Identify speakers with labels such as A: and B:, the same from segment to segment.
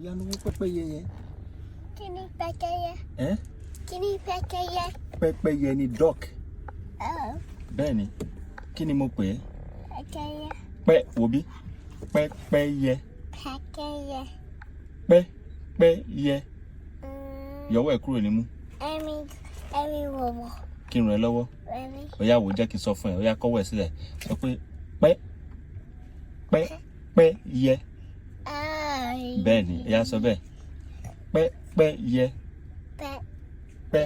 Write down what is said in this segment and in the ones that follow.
A: Yá lọ wo pẹ́pẹ́yẹ yẹn.
B: Kí ni pẹ́pẹ́yẹ?
A: Ẹ́.
B: Kí ni pẹ́pẹ́yẹ?
A: Pẹ́pẹ́yẹ ni duck.
B: Oh.
A: Bẹ́ẹ̀ ni. Kí ni mo pè é?
B: Pẹ́pẹ́yẹ.
A: Pẹ́ wo bí? Pẹ́pẹ́yẹ.
B: Pẹ́pẹ́yẹ.
A: Pẹ́pẹ́yẹ. Yọwọ́ ẹ̀ kúrò nímú.
B: Ẹ̀mí ẹ̀mí wọ̀wọ̀.
A: Kí n ràn ẹ́ lọ́wọ́.
B: Ẹ̀mí.
A: Ó yá wò, jẹ́ kí n sọ fún ẹ. Ó yá, kọ́wọ́ ẹ̀ sílẹ̀. Sọ pé pẹ́ pẹ́ pẹ́ yẹ. Bẹ́ẹ̀ ni, ó yá, sọ bẹ́ẹ̀. Pẹ́ pẹ́ yẹ.
B: Pẹ́.
A: Pẹ́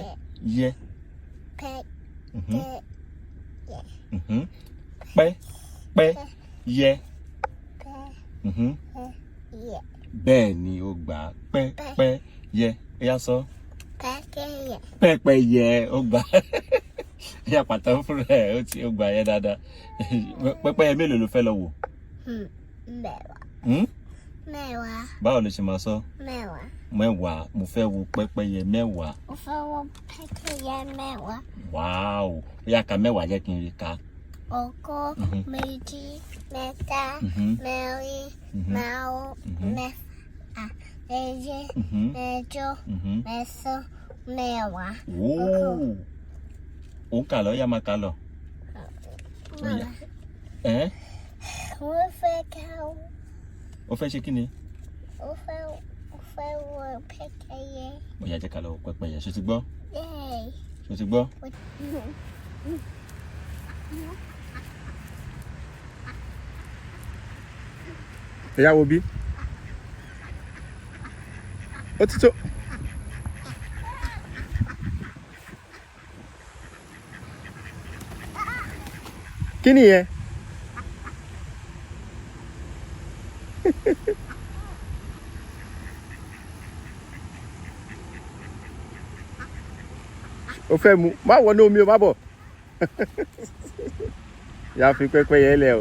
A: yẹ.
B: Pẹ́.
A: Mhm,
B: Pẹ́.
A: Pẹ́ pẹ́ yẹ.
B: Pẹ́. Yẹ.
A: Bẹ́ẹ̀ ni, ó gbà á. Pẹ́ pẹ́ yẹ. Ó yá, sọ.
B: Pẹ́pẹ́yẹ.
A: Pẹ́pẹ́ yẹ, ó gbà á. Ó yá, pàtàkì fún rẹ̀, ó ti ó gbà yẹn dáadáa. Pẹ́pẹ́yẹ mélòó ló fẹ́ lọ wò?
B: 10.
A: Hmm?
B: 10.
A: Báwo ló ṣe máa sọ?
B: 10.
A: 10. Mo fẹ́ wo pẹ́pẹ́yẹ 10.
B: Mo fẹ́ wo pẹ́pẹ́yẹ 10.
A: Wow, ó yá, ka 10, jẹ́ kí n rí ka.
B: 1, 2, 3, 4, 5, 6, 7, 8, 9, 10.
A: Wóò, ó ń kà lọ, ó yá, máa kà lọ. Ó yá. Ẹ́.
B: Mo fẹ́ ká
A: Ó fẹ́ ṣe kí ni?
B: Mo fẹ́ wo pẹ́pẹ́yẹ.
A: Ó yá, jẹ́ ká lọ wo pẹ́pẹ́yẹ. Ṣó ti gbọ́?
B: Yay.
A: Ṣó ti gbọ́? Ẹ̀yà wo bí? Ó ti tó. Kí nìyẹn? O fẹ́ mu? Má wọnú omi o, má bọ̀. Yà fi pẹ́pẹ́yẹ lẹ̀ o.